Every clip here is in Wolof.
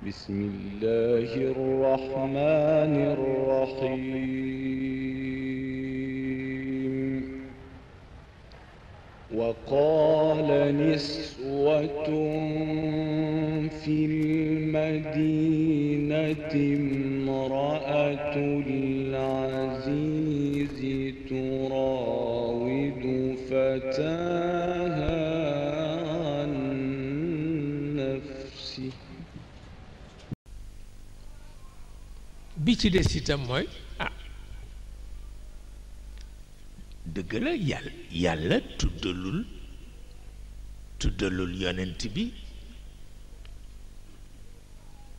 بسم الله الرحمن الرحيم وقال نسوة في المدينة امرأة العزيز تراود فتاها عن نفسه bi ci des itam mooy dëgg la yàlla tuddalul yonent bi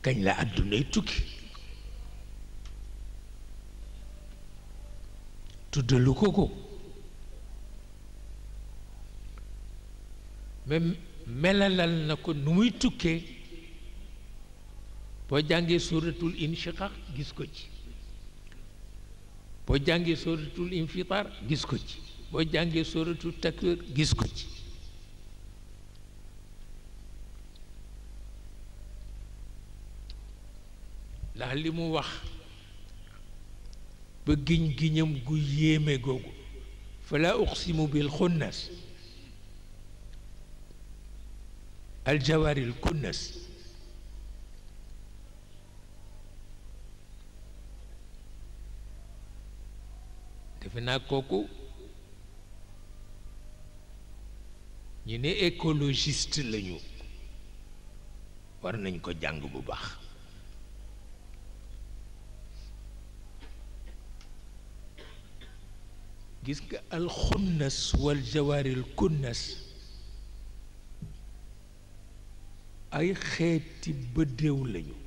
kañ la àddunay tukki tuddalu ko mais melalal na ko nu muy tukkee boo jàngee suratul inshiqaq gis ko ci boo jàngee suratul infitar gis ko ci boo jàngee suratul takwir gis ko ci ndax li mu wax ba giñam gu yéeme googu fala uqsimu bil xunnas aljawaril kunnas defe naa kooku ñu ne écologiste lañu war nañ ko jàng bu baax gis nga alxunnas wal jawaaril kunnas ay xeeti bëddéew lañu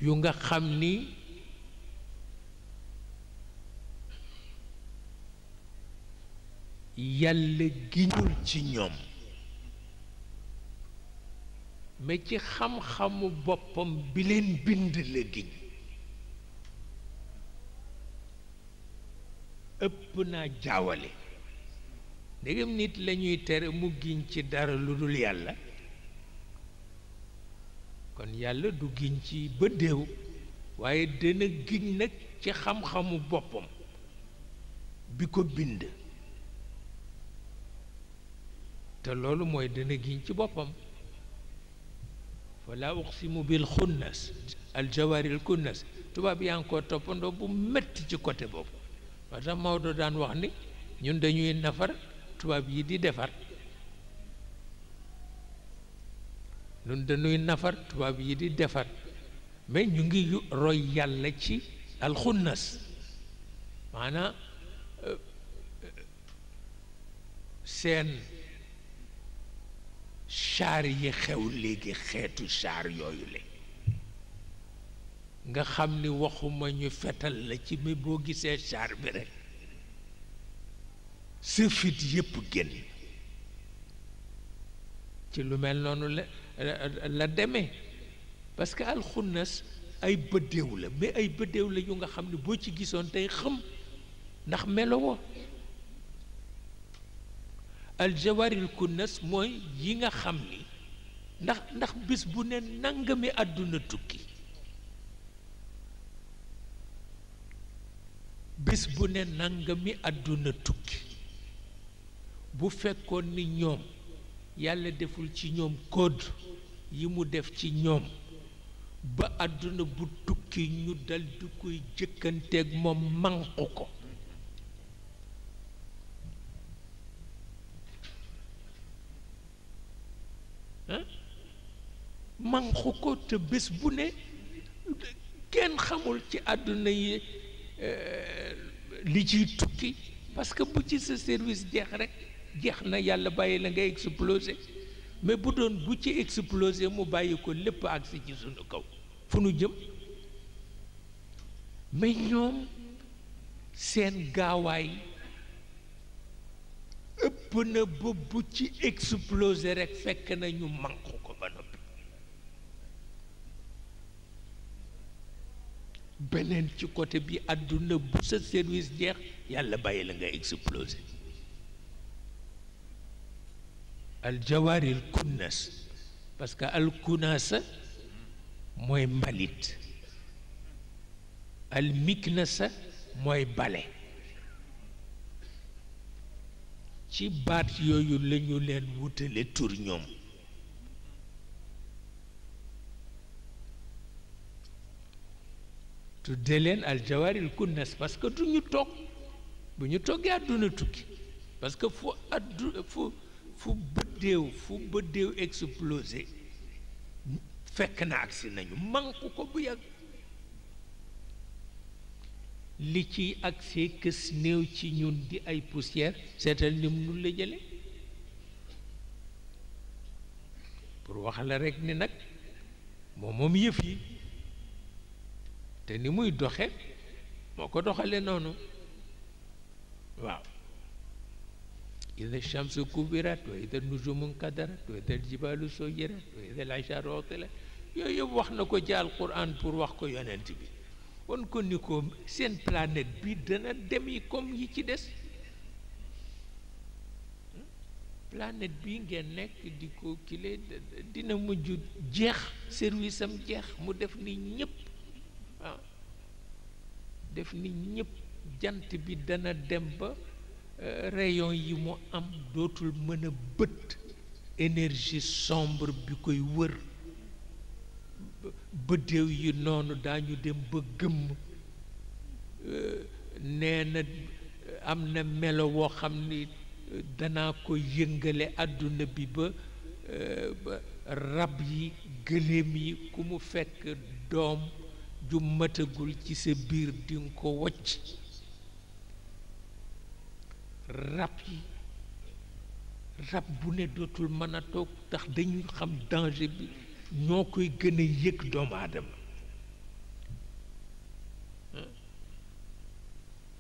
yu nga xam ni yàlla giñul ci ñoom mais ci xam-xamu boppam bi leen bind la giñ ëpp naa jaawale ndegam nit lañuy tere mu giñ ci dara lu dul yàlla kon yàlla du giñ ci bëddéew waaye dana giñ nag ci xam-xamu boppam bi ko bind te loolu mooy dana giñ ci boppam fala uqsimu bil xunnas al jawaril kunnas tubaab yaa ngi ko toppandoo bu metti ci côté boobu moo tax Maodo daan wax ni ñun dañuy nafar tubaab yi di defar ñun dañuy nafar tubaab yi di defar mais ñu ngi roy yàlla ci alxunnas maanaam seen char yi xew léegi xeetu char yooyu la nga xam ni waxuma ñu fetal la ci mais boo gisee char bi rek sa fit yépp génn ci lu mel noonu la demee parce que alxunnas ay bëddéew la mais ay bëddéew la yu nga xam ne boo ci gisoon tey xam ndax melowoo aljawaril kunnas mooy yi nga xam ni ndax bés bu ne nangami àdduna tukki bés bu ne nangami àdduna tukki bu fekkoon ni ñoom yàlla deful ci ñoom code yi mu def ci ñoom ba àdduna bu tukki ñu dal di koy jëkkanteeg moom manqu ko manqu ko te bés bu ne kenn xamul ci àdduna yi li ciy tukki parce que bu ci sa service jeex rek jeex na yàlla bàyyi la nga explosé mais bu doon bu ci explosé mu bàyyi ko lépp agsi ci sunu kaw fu nu jëm mais ñoom seen gaawaay ëpp na ba bu ci explosé rek fekk na ñu manqu ko ba noppi beneen ci côté bi àdduna bu sa service jeex yàlla bàyyi la nga explosé aljawaaril kunnas parce que al kunasa mooy mbalit al miknasa mooy bale ci baat yooyu lañu leen wutale tur ñoom tudde leen aljawaaril kunnas parce que du ñu toog bu ñu toggee àdduna tukki parce que fu bëddéew explosé fekk na agsi nañu manku ko bu yàgg li ci agsee kës néew ci ñun di ay poussière seetal ni mu la jële pour wax la rekk ni nag moom yëf yi te ni muy doxe moo ko doxale noonu waaw ida shamsu kubirat wa ida nujumu nkadarat wa ida aljibalu suyirat wa ida al-isharu utilat yooyu yëpp wax na ko ci alquran pour wax ko yonent bi won ko ni ko seen planète bi dana dem yi comme yi ci des planète bi ngeen nekk di ko kile dina mujj jeex service am jeex mu def ni ñëpp waaw def ni ñëpp jant bi dana dem ba rayon yi mu am dootul mën a bët énergie sombre bi koy wër bëddéew yi noonu daañu dem ba gëmm nee na am na melo woo xam ni danaa ko yëngale àdduna bi ba rab yi gëléem yi ku mu fekk doom ju matagul ci sa biir di nga ko wocc rab bu ne dootul mën a toog tax dañuy xam danger bi ñoo koy gën a yëg doomu aadama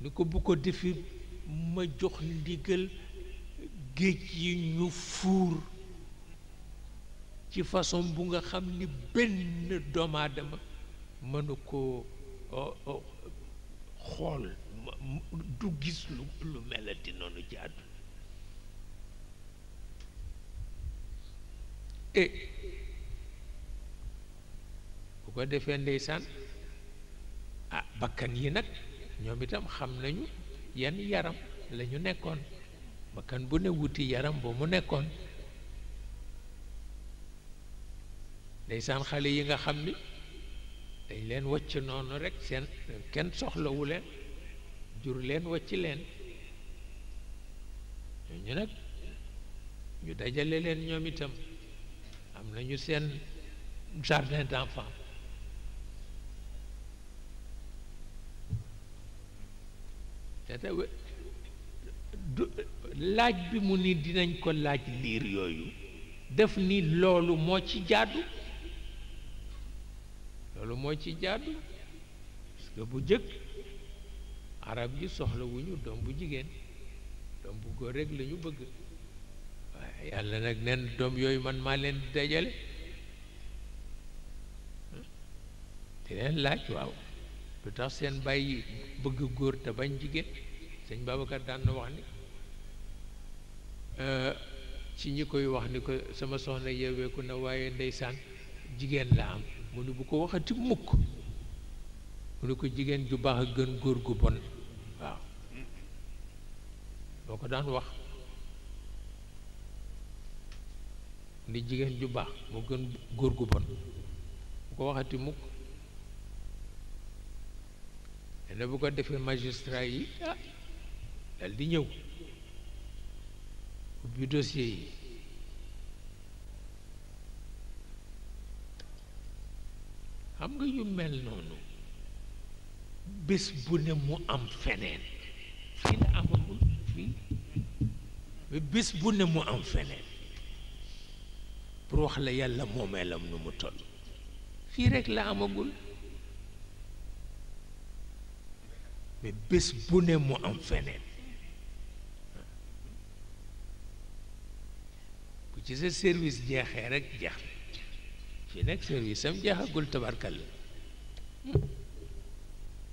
ni ko bu ko defee ma jox ndigal géej yi ñu fuur ci façon bu nga xam ni benn doomu aadama mënu ko xool du gis lu melati noonu ci àdduna bu ko defee ndeysaan bakkan yi nag ñoom itam xam nañu yan yaram la ñu nekkoon bakkan bu ne wuti yaram ba mu nekkoon ndeysaan xale yi nga xam ni dañ leen wacc noonu rek seen kenn soxlawu leen jur leen wacc leen ñu nag ñu dajale leen ñoom itam am nañu seen jardin d'enfants te laaj bi mu ni dinañ ko laaj liir yooyu def ni loolu moo ci jaadu loolu moo ci jaadu parce que bu jëkk arab yi soxlawuñu doom bu jigéen doom bu góor rek la ñu bëgg waaye yàlla nag nen doom yooyu man maa leen di dajale di leen laaj waaw lu tax seen bàyyi bëgg góor te bañ jigéen sëñ Babacar daan na wax ni ci ñi koy wax ni ko sama soxna yeeweeku na waaye ndeysaan jigéen la am mu ni bu ko waxati mukk mu ni ko jigéen ju baax a gën góor gu bon waaw boo ko daan wax ni jigéen ju baax moo gën góor gu bon bu ko waxati mukk ne bu ko defee magistrat yi dal di ñëw ubbi dossier yi xam nga yu mel noonu bés bu ne mu am feneen fii la amagul fii mais bés bu ne mu am feneen pour wax la yàlla moomeelam nu mu toll fii rek la amagul mais bés bu ne mu am feneen ku ci sa service jeexee rek jeex fii nag service am jeexagul tabarkal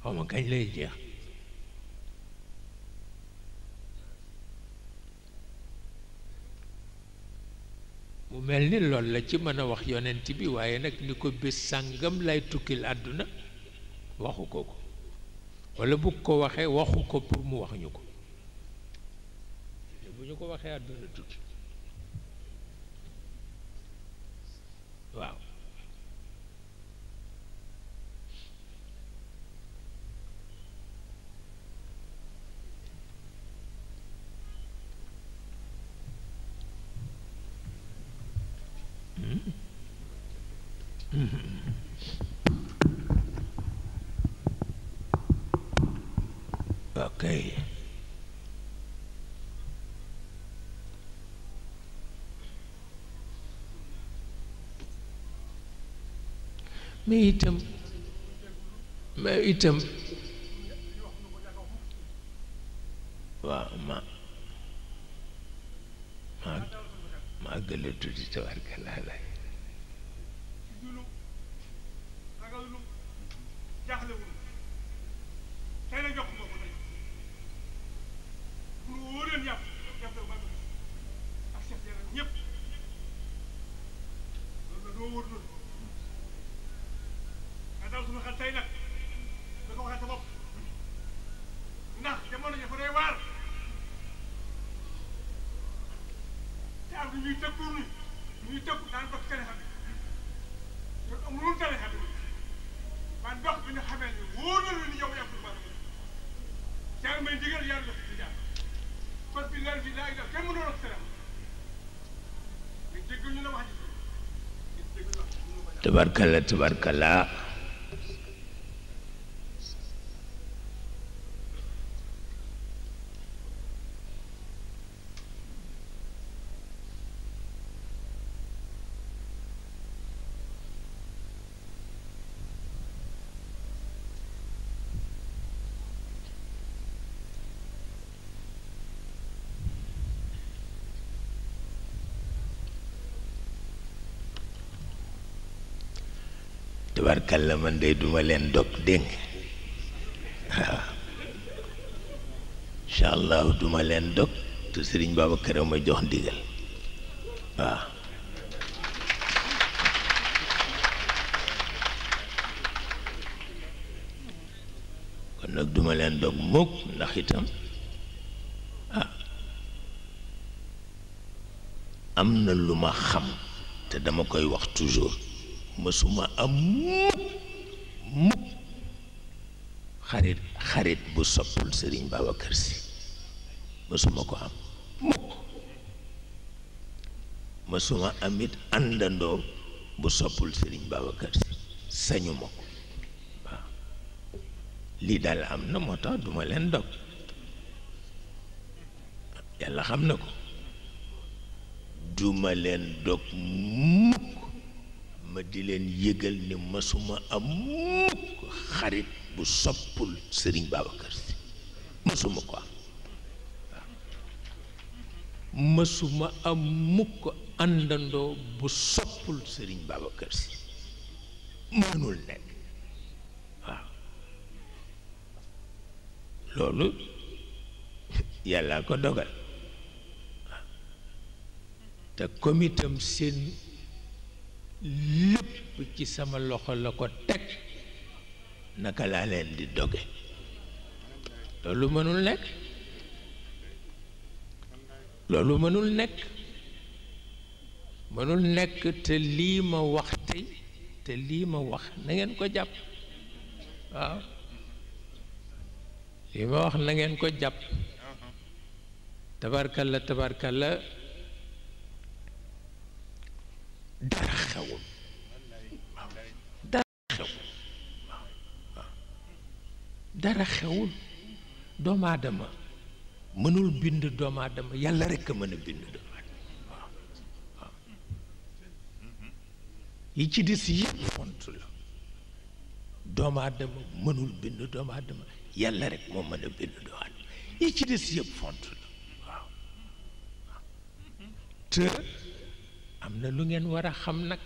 xaw ma kañ lay jeex mel ni loolu la ci mën a wax yonent bi waaye nag ni ko bés sàngam lay tukkil àdduna waxu ko ko walla bu ko waxee waxu ko pour mu wax ñu ko bu ñu ko waxee àdduna tukki waaw ok mais itam waaw maa gën a tuuti tabarkalla lay tabarkalla tabarkalla tabarkalla man de duma leen dog dégg waaw incha allah duma leen dog te Serigne Babacar ma jox ndigal waaw kon nag duma leen dog mukk ndax itam am na lu ma xam te dama koy wax toujours mësuma am mukk xarit bu soppul Serigne Babacar Sy mësuma ko am mukk mësuma amit àndandoo bu soppul Serigne Babacar Sy sañuma ko waaw lii daal am na moo tax duma leen dog yàlla xam na ko duma leen dog mukk ma di leen yëgal ni mësuma am mukk xarit bu soppul Serigne Babacar Sy mësuma ko am waaw mësuma am mukk àndandoo bu soppul Serigne Babacar Sy mënul nekk waaw loolu yàlla ko dogal waaw te comme itam seen lépp ci sama loxo la ko teg naka laa leen di doge loolu mënul nekk loolu mënul nekk te lii ma wax tey te lii ma wax na ngeen ko jàpp waaw lii ma wax na ngeen ko jàpp tabarkalla tabarkalla dara xewul dara xewul doomu aadama mënul bind doomu aadama yàlla rekk a mën a bind doomu aadama waaw yi ci des yëpp font la doomu aadama mënul bind doomu aadama yàlla rekk moo mën a bind doomu aadama yi ci des yëpp font la waaw te am na lu ngeen war a xam nag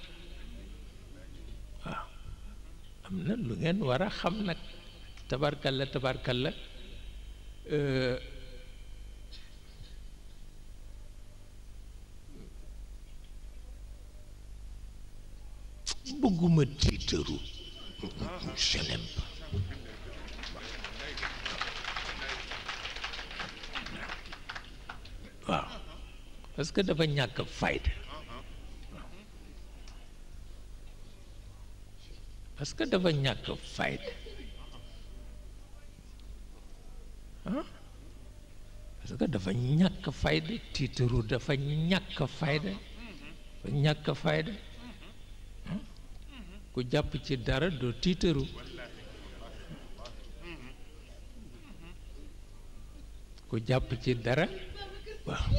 waaw am na lu ngeen war a xam nag tabarkalla tabarkalla bëgguma tiitaru je n'aime pas waaw parce que dafa ñàkk fayda parce que dafa ñàkk fayda parce que dafa ñàkk fayda tiitaru dafa ñàkk fayda ku jàpp ci dara doo tiitaru ku jàpp ci dara waaw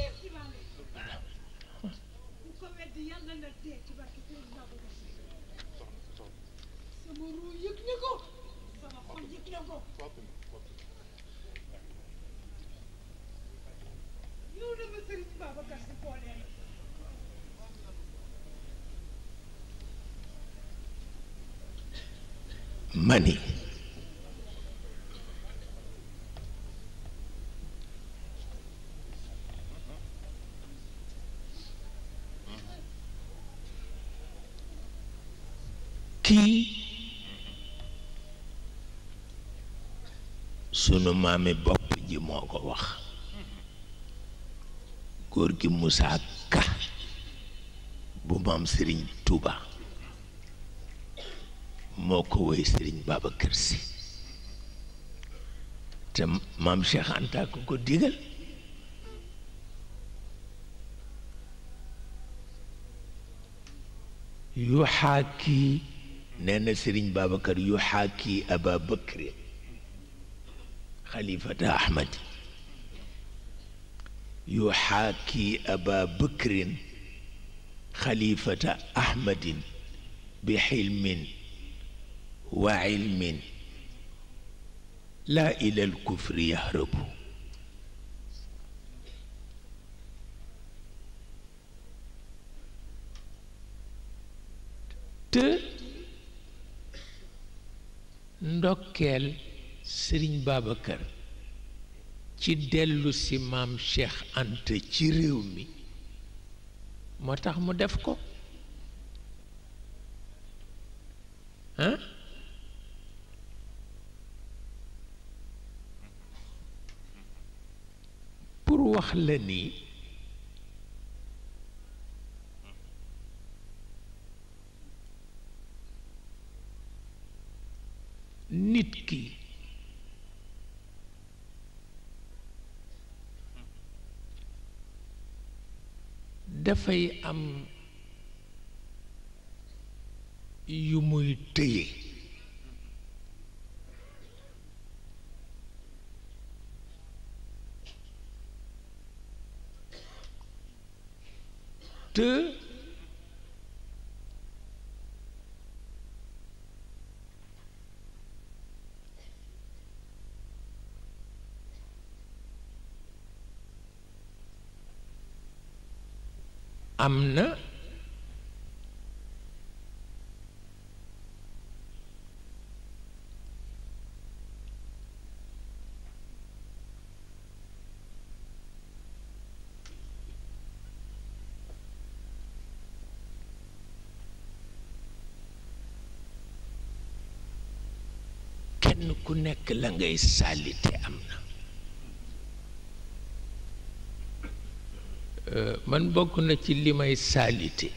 mani kii sunu maami bopp ji moo ko wax góor gi Moussa Ka bu maam Serigne Touba moo ko woy Serigne Babacar Sy te maam Cheikh Anta ko digal yu xaaki nee na Serigne Babacar yu xaaki Aba Bakri xalifata Ahmed yu xaaki Aba Bakrin xalifata Ahmedin bi xilmin wa ilmin laa ila alkufri yahrabu te ndokkeel Serigne Babacar ci dellu si maam Cheikh Anta ci réew mi moo tax mu def ko hein pour wax la ni nit ki dafay am yu muy tëye te am na kenn ku nekk la ngay salité am na man bokk na ci li may salité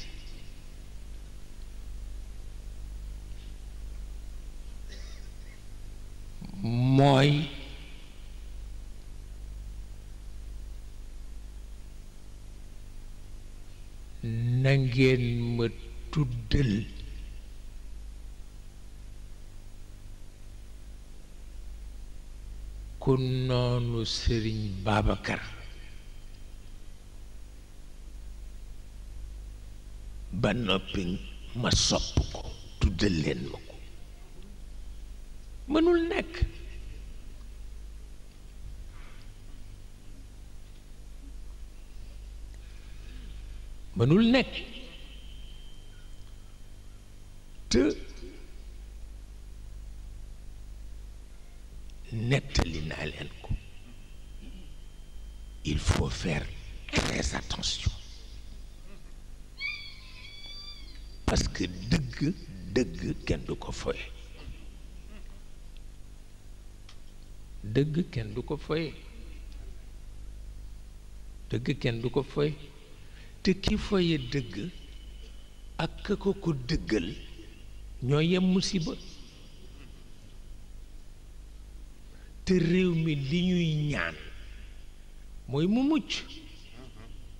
mooy na ngeen ma tuddal ku noonu Serigne Babacar ba noppi ma sopp ko tuddal leen ma ko mënul nekk mënul nekk te nettali naa leen ko il faut faire très attention parce que dëgg kenn du ko foye dëgg kenn du ko foye dëgg kenn du ko foye te ki foye dëgg ak ka ko dëggal ñoo yem musiba te réew mi li ñuy ñaan mooy mu mucc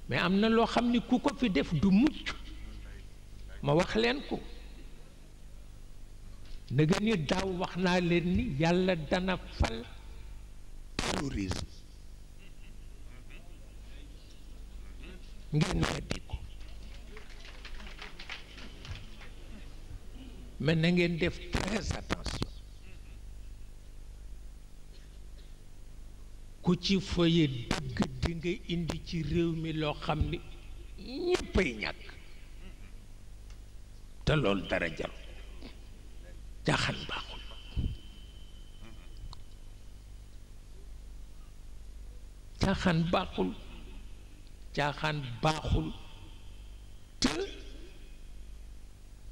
mais am na loo xam ni ku ko fi def du mucc ma wax leen ko nëga ni daaw wax naa leen ni yàlla dana fal terrorisme ngeen weddi ko mais na ngeen def très attention ku ci foye dëgg di nga indi ci réew mi loo xam ni ñéppay ñàkk te loolu dara jar caaxaan baaxul caaxaan baaxul caaxaan baaxul te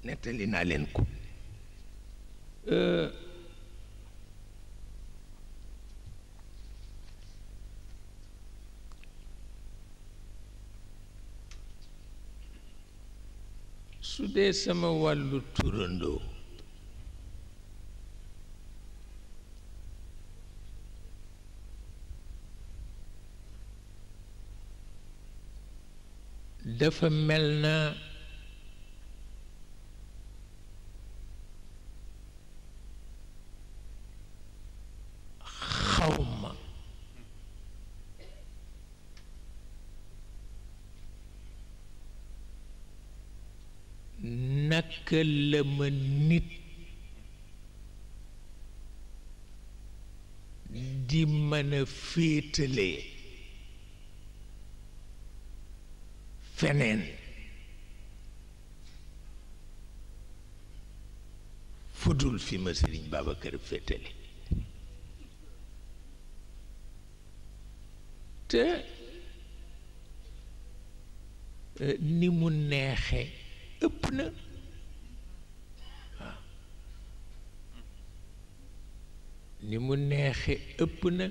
nettali naa leen ko su dee sama wàllu turandoo dafa mel na xawma naka la ma nit di mën a féetalee feneen fudul fi ma Serigne Babacar féetale te ni mu neexe ëpp na waaw ni mu neexe ëpp na